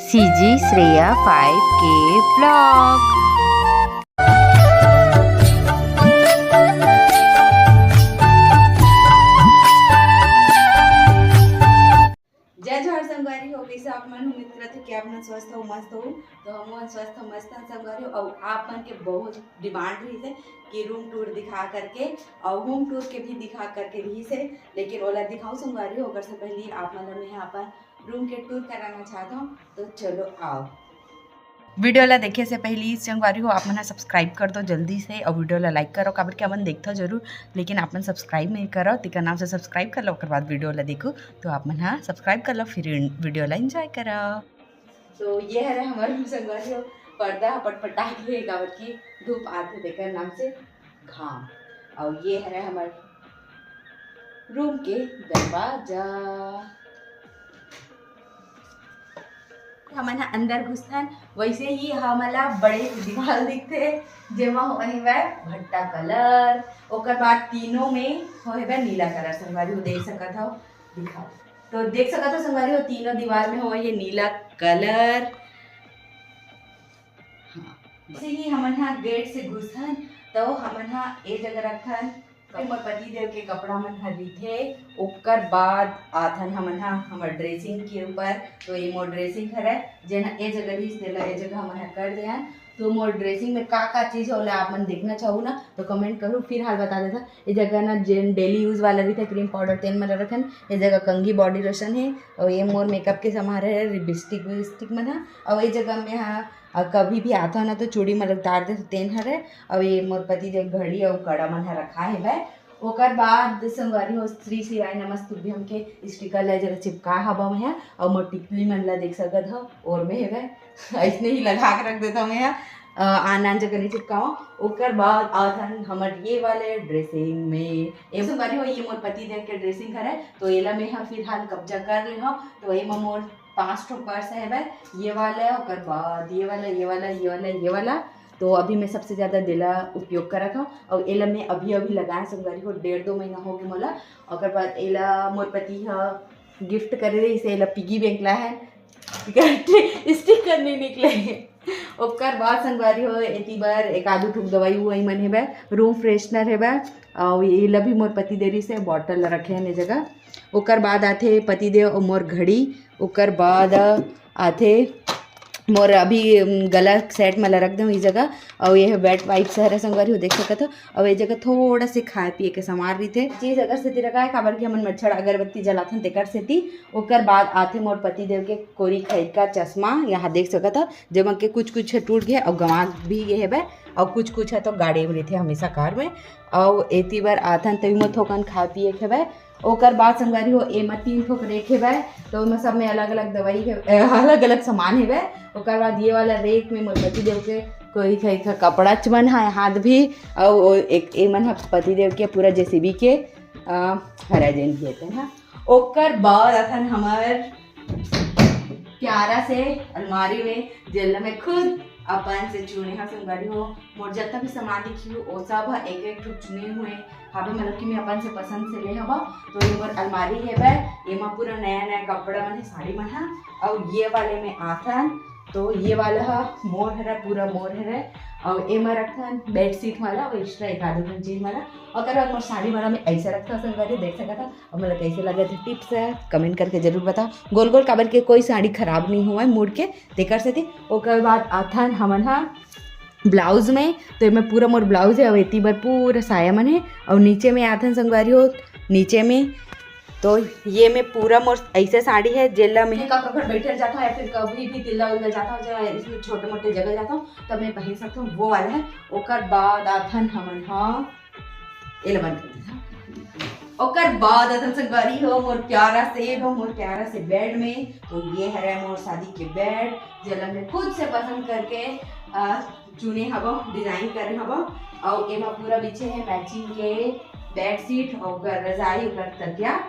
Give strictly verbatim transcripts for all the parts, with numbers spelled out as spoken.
CG Shreya five के vlog। जय जोहार संगवारी हो, कइसे आप मन? उम्मीद करत हव कि आप मन स्वस्थ हो, मस्त हो। तो हम मन स्वस्थ हो, मस्त हन संगवारी हो। अउ आप मन के बहुत demand रहिस हे कि room tour दिखा करके, अउ home tour के भी दिखा करके रहिस हे, लेकिन ओला दिखाहूं संगवारी हो, ओकर से पहिली आप मन ला मैं ह अपन room के tour कराना चाहत हूँ। तो चलो आओ। Video ला देखे से पहिली संगवारी हो, आप मन ह subscribe कर दो जल्दी से, अउ video ला like करो, काबर कि हमन देखथव जरूर, लेकिन आप मन subscribe नहीं करव, तेकर नाम से subscribe कर लो, ओकर बाद video ला देखो, तो आप मन ह subscribe कर लो, फिर video ला enjoy करो। तो ये हरे हमर room संगवारी हो, पर्दा ह पटपटा के हे, काबर कि धूप आथे तेकर नाम से घाम। अउ ये हरे हमर room के दरवाजा। हमन ह अंदर घुसथन, वैसे ही हमन ला बड़े दीवाल दिखथे, जेमा होय हवय भट्टा colour, ओकर बाद तीनों में होय हवय नीला colour। संगवारी हो देख सकत हव, दिखाओ तो देख सकत हव संगवारी हो, तीनों दीवाल में होय हे नीला colour। हाँ, जैसे ही हमन ह gate से घुसथन, तो हमन ह ए जगह रखथन, तो मोर पति देव के कपड़ा मन ह रहिथे। ओकर बाद आथन हमन ह हमर dressing के ऊपर। तो ये मोर dressing हरय, जेन ए जगह रहिस, तेला ए जगह हमन ह कर दे हन। तो मोर dressing में का का चीज हे, ओला आप मन देखना चाहू ना, तो comment करू, फिलहाल बता देथन। ये जगह ना जेन daily use वाला रहिथे cream powder, तेन मन रखन। ये जगह कंघी body lotion हे, अउ ये मोर makeup के सामान हे, lipstick विपस्टिक मन ह। अउ ये जगह में ह, अ, कभी भी आथन ना तो चूड़ी मन उतार देथन, तेन हरे। अउ ये मोर पति देव घड़ी अउ कड़ा मन ह रखा हेवय। ओकर बाद संगवारी हो, श्री शिवाय नमस्तुभ्यम के sticker ला जरा चिपका हबा मैं ह, अउ मोर टिकली मन ला देख सकत हव, ओर में हेवय। अइसने ही लगा के रख देथव मैं ह, अ, आन आन जगह नहीं चिपकावं। ओकर बाद आथन हमर ये वाले dressing में। ए संगवारी हो, ये मोर पति देव के dressing हरय, तो एला मैं ह फिलहाल कब्जा कर ले हव। तो एमा मोर पांच ठो purse हेवय, ये वाला, ओकर बाद ये वाला, ये वाला, ये वाला, ये वाला। तो अभी मैं सबसे ज्यादा देला उपयोग करत हव, अउ एला मैं अभी अभी लगाए संगवारी हो, डेढ़ दो महीना हो गे मोला। ओकर बाद एला मोर पति ह gift करे रहिस, एला piggy bank ला हे, sticker नहीं निकले। ओकर बाद संगवारी हो, एती बर एक आधु ठुक दवाई उवाई मन हेवय, room freshener हेवय, अउ एला भी मोर पति दे रहिस हे, bottle ला रखे हन ए जगह। ओकर बाद आथे पति देव अउ मोर घड़ी, ओकर बाद आथे मोर अभी, उम, गला set मन ला रख देहूं ई जगह। अउ ये wet wipes हरे संगवारी हो, देख सकत हव। अउ ये जगह थोड़ा से खाए पिए के सामान रहिथे, चीज एकर सेती रखाए, काबर कि हमन मच्छर अगरबत्ती जलाथन तेकर सेती। ओकर बाद आथे मोर पति देव के कोरी खइका चश्मा, यहाँ देख सकत हव, जेमा के कुछ कुछ ह टूट गे अउ गंवा भी गे हेवय, अउ कुछ कुछ ह तो गाड़ी में रहिथे हमेशा car में। अउ एती बर आथन तभी मोर थोकन खाए पिए के हेवय। ओकर बाद संगवारी हो, एमा तीन ठो rack हेवय, तो ओमा सब में अलग-अलग दवाई हे, अ, अलग-अलग सामान हेवय। ओकर बाद ये वाला rack में मोर पति देव के कोई, कोई, कोई कपड़ा च मन हे, हाथ भी, अउ ओ एक, ए मन ह पति देव के पूरा जेसीबी के, अ, हरा जेन भी हे तेन ह। ओकर बाद अखन हमर प्यारा से अलमारी में, जेला मैं खुद अपन से चुने हव संगवारी हो। मोर जतना भी सामान दिखही, ओ सब ह एक एक ठो चुने हुए हवे, मतलब कि मैं अपन से पसंद से ले हवं। तो ये मोर अलमारी हेवय, एमा पूरा नया नया कपड़ा मन हे, साड़ी मन ह। अउ ये वाले में आथन, तो ये वाला ह मोर हरय, पूरा मोर हरय। अउ एमा रखथन bedsheet वाला, अउ extra एक आधे ठन चीज वाला। ओकर बाद मोर साड़ी वाला में ऐसे रखथन संगवारी, देख सकत हव। अब मोला कैसे लगत हे tips ह, comment करके जरूर बताओ। गोल गोल काबर के कोई साड़ी खराब नहीं होवय मुड़ के, तेकर सेती। ओकर बाद आथन हमन ह blouse में, तो एमे पूरा मोर blouse हे, अउ एती बर पूरा साया मन हे, अउ नीचे में आथन संगवारी हो, नीचे में तो ये में पूरा मोर ऐसे साड़ी हे, जेला मैं कब कब बैठे जाता हूँ या फिर कभी भी तिल्ला उल्ला जाता हूँ, जब इसमें छोटे मोटे जगह जाता हूँ, तब मैं पहन सकता हूँ, वो वाला है। ओकर बाद आथन हमन ह एला बंद कर देथन। ओकर बाद अतन संगवारी हो मोर प्यारा से, हो मोर प्यारा से bed में, तो ये हरे मोर शादी के bed, जेला मैं खुद से पसंद करके, अ, चुने हवं, design करे हवं। अउ एमा पूरा बिछे हे matching के bedsheet, ओकर रजाई, ओकर तकिया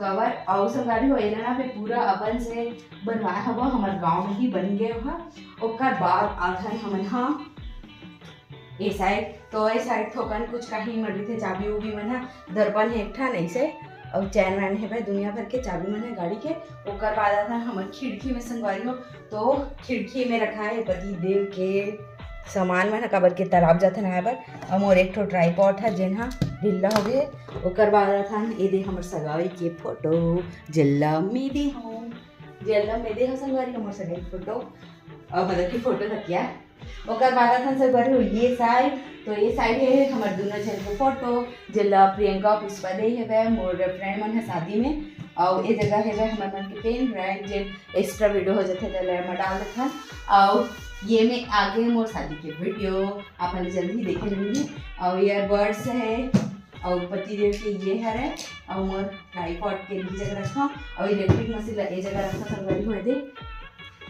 cover। अउ संगवारी हो एला ना मैं पूरा अपन से बनवाए हवं, हमर गांव में ही बन गए ह। ओकर बाद आथन हमन ह ए side, तो ए side थोकन कुछ कहीं मर रहिथे, चाबी उबी मन ह, दर्पण हे एक ठन ऐसे, अउ चैन वैन हेवय, दुनिया भर के चाबी मन हे गाड़ी के। ओकर बाद आथन हमर खिड़की में संगवारी हो, तो खिड़की में रखा हे पति देव के सामान मन ह, काबर के तालाब जाथन आए बर। अउ मोर एक ठो ट्राईपॉड ह, जेन ह ढिल्ला हो गे। ओकर बाद आथन ए दे हमर सगाई के फोटो, जेला में दे हूँ, जेला में दे हूँ संगवारी, हमर सगाई के फोटो, अउ मतलब कि फोटो तकिया। ओकर बाद आथन संगवारी हो ये साइड, तो ये साइड हे हमर दोनों झन के फोटो, जेला प्रियंका पुष्पा दे हेवय, मोर फ्रेंड मन ह शादी में। अउ ए जगह हेवय हमर मन के पेन ड्राइव, जे एक्स्ट्रा वीडियो हो जाथे, तेला एमा डाल देथन। अउ ये में आगे मोर शादी के वीडियो, आप मन जल्दी देखे मिलही। अउ ईयरबड्स हे, अउ पति देव के ये हरे, अउ मोर ट्राईपॉड के भी जगह रखा, अउ इलेक्ट्रिक मशीन ला ए जगह रखा संगवारी हो दे।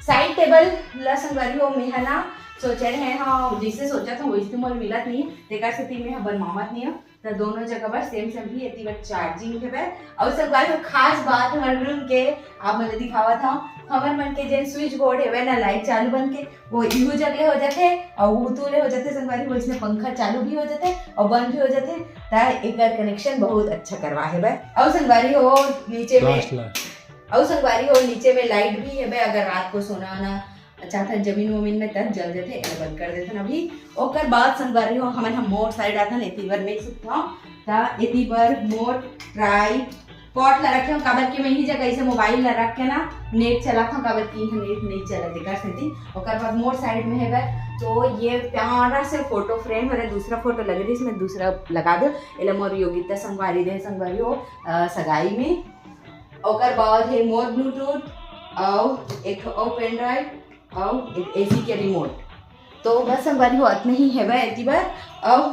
साइड टेबल ला संगवारी हो, मैं ह ना सोचे रहे हव, जैसे सोचा था वैसे मोर मिलत नहीं, तेकर सेती मैं ह बनवावत नहीं हव। त दोनों जगह बर सेम सेम ही, एती बर चार्जिंग हेवय। अउ संगवारी हो, खास बात हमर रूम के आप मन ल दिखावत हव, हमर मन के जेन स्विच बोर्ड हेवय ना, लाइट चालू बंद के, वो इहू जग ले हो जाथे, अउ उतू ले हो जाथे संगवारी हो, इसमें पंखा चालू भी हो जाथे अउ बंद भी हो जाथे। त एकर कनेक्शन बहुत अच्छा करवा हेवय। अउ संगवारी हो, नीचे में लास्ट लास्ट अउ संगवारी हो, नीचे में लाइट भी हेबे, अगर रात को सोना वोना चाहथन जमीन वमीन में, तब जल जथे, एला बंद कर देथन अभी। ओकर बाद संगवारी हो, हमन हम मोर साइड आथन, एती बर नहीं सुतथन, त एती बर मोर ट्राईपॉड ला रखे हूँ, काबर कि मैं इही जगह ऐसे मोबाइल ला रख के ना नेट चलाथन, काबर कि इहाँ नेट नहीं चलत एकर सेती। ओकर बाद मोर साइड में हेबे, तो ये प्यारा से फोटो फ्रेम हरे, दूसरा फोटो लगे रहिस, मैं दूसरा लगा दे, एला मोर योगिता संगवारी दे संगवारी हो, अ, सगाई में। ओकर बाद हे मोर ब्लूटूथ अउ एक ठो अउ पेन ड्राइव अउ एक एसी के रिमोट। तो बस संगवारी हो, अतने ही हेबे एती बर। अउ,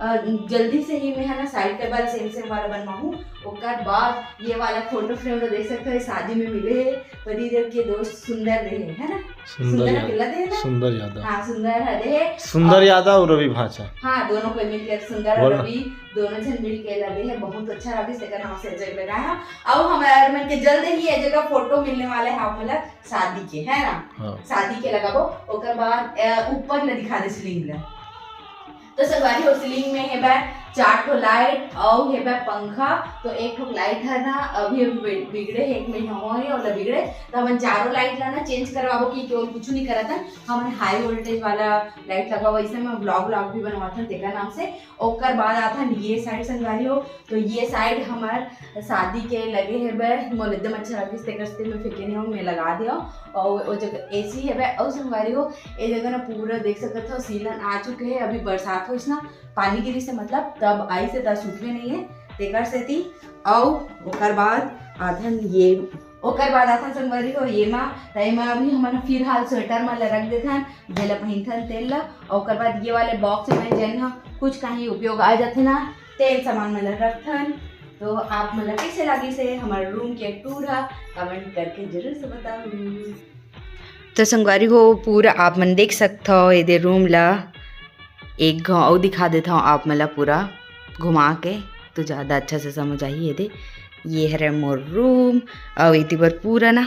अ, जल्दी से ही मैं ह ना साइड टेबल सेम सेम वाला बनवाहूँ। ओकर बाद ये वाला फोटो फ्रेम तो देख सकते हो, शादी में मिले हे पति देव के दोस्त सुंदर दे हे, है ना? सुंदर सुंदर यादव। अकेला दे हे ना? सुंदर यादव। हाँ, सुंदर ह दे हे। सुंदर अउ यादव अउ रवि भांचा। हाँ, दोनों कोई मिलके, सुंदर अउ बोलो। रवि दोनों झन मिलके ला दे हे। बहुत अच्छा लगे, तेकर नाम से जग लगाए हे। अउ हमर मन के जल्द ही ये जगह फोटो मिलने वाले हे आप मन ला शादी के, है ना? हाँ। शादी के लगाबो। ओकर बाद, अ, ऊपर ले दिखा दे सीलिंग ला। तो संगवारी हो, सीलिंग में हेबे चार ठो लाइट अउ हेबे पंखा। तो एक ठो लाइट हे ना, अभी अभी बि-, बिगड़े हे, एक महीना हो हे ओला बिगड़े। तो हमन चारों लाइट ला ना चेंज करवाबो, कि केवल कुछ नहीं करत हन, हमन हाई वोल्टेज वाला लाइट लगाबो। ऐसे में व्लॉग व्लॉग भी बनवाथन तेकर नाम से। ओकर बाद आथन ये साइड संगवारी हो, तो ये साइड हमर शादी के लगे हेबे, मोला एकदम अच्छा लगिस, तेकर सेती मैं फेंके नहीं हूँ, मैं लगा दिया। अउ वो जगह एसी हेबे। अउ संगवारी हो, ये जगह ना पूरा देख सकत हो, सीलन आ चुके हे। अभी बरसात होइस ना, पानी गिरिस हे, मतलब तब आइस हे, त सूखे नहीं हे, तेकर सेती। अउ ओकर बाद आथन ये, ओकर बाद आथन संगवारी हो, ये मा, त एमा अभी हमन फिलहाल स्वेटर मन ला रख देथन, जेला पहिनथन तेल ला। ओकर बाद ये वाले बॉक्स में जेन ह कुछ कहीं उपयोग आ जाथे ना, तेल सामान मन ला रखथन। तो आप मन ला कैसे लागिस हे हमर रूम के टूर ह, कमेंट करके जरूर से बताहू। तो संगवारी हो, पूरा आप मन देख सकथव एदे रूम ला। एक घाव अउ दिखा देथव आप मन ला पूरा घुमा के, तो ज़्यादा अच्छा से समझ आही। एदे, ये हरे मोर रूम। अउ एती बर पूरा ना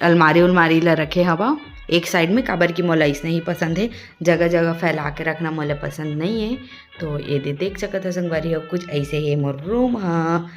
अलमारी उलमारी ला रखे हवा एक साइड में, काबर कि मोला अइसने ही पसंद हे, जगह जगह फैला के रखना मोला पसंद नहीं हे। तो एदे देख सकत हो संगवारी हो, कुछ ऐसे हे मोर रूम ह।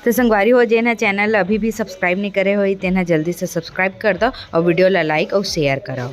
तो संगवारी हो, जेन ह चैनल अभी भी सब्सक्राइब नहीं करे होई, तेन ह जल्दी से सब्सक्राइब कर दो अउ वीडियो ला लाइक अउ शेयर करो।